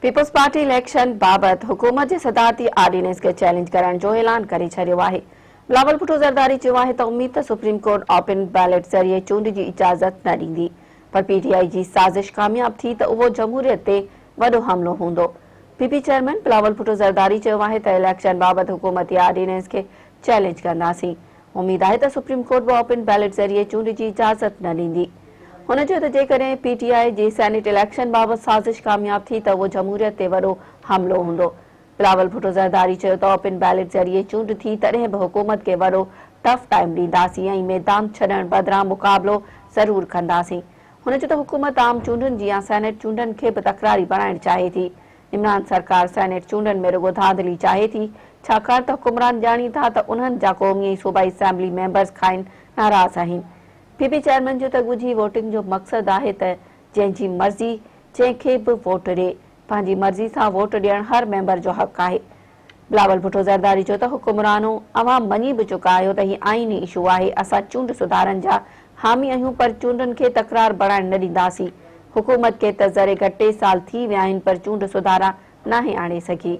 Peoples party election بابت حڪومت جي صدارتي آرڊيننس کي چئلينج ڪرڻ جو اعلان ڪري ڇڏيو آهي. بلاول ڀٽو زرداري چيو آهي ته اميد ته سپريم ڪورٽ اوپن بيلٽ ذريعي چونڊ جي اجازت نه ڏيندي پر پي ٽي آء جي سازش ڪامياب ٿي ته اهو جمهوريت تي وڏو حملو هوندو. P P chairman Bilawal Bhutto Zardari چيو آهي ته اليڪشن بابت حڪومتي آرڊيننس کي چئلينج ڪنداسين. اميد آهي ته سپريم ڪورٽ به اوپن بيلٽ ذريعي چونڊ جي اجازت نه ڏيندي. هن چيو ته جيڪڏهن پي ٽي آء جي سينيٽ اليڪشن بابت سازش ڪامياب ٿي ته اهو جمهوريت تي وڏو حملو هوندو. بلاول ڀٽو زرداري چيو ته اوپن بيلٽ ذريعي چونڊ ٿي تڏهن به حڪومت کي وڏو ٽف ٽائيم ڏينداسين ۽ ميدان ڇڏڻ بدران مقابلو ضرور ڪنداسين. هن چيو ته حڪومت عام چونڊن جيان سينيٽ چونڊن کي به تڪراري بڻائڻ چاهي ٿي. عمران سرڪار سينيٽ چونڊن ۾ رڳو ڌانڌلي چاهي ٿي، ڇاڪاڻ ته حڪمران ڄاڻين ٿا ته انهن جا قومي ۽ صوبائي اسيمبلي ميمبرز کانئن ناراض آهن. پي پي چيئرمين جو ته ڳجهي ووٽنگ جو مقصد آهي ته جنهن جي مرضي جنهن کي به ووٽ ڏي، پنهنجي مرضي سان ووٽ ڏيڻ هر ميمبر جو حق آهي. بلاول ڀٽو زرداري چيو ته حڪمرانو اوهان مڃي به چڪا آهيو ته هي آئيني اشو آهي، اسان چونڊ سڌارن جا حامي آهيون پر چونڊن کي تڪرار بڻائڻ نه ڏينداسين، حڪومت کي ته ذري گهٽ ٽي سال ٿي ويا آهن پر چونڊ سڌارا ناهي آڻي سگهي.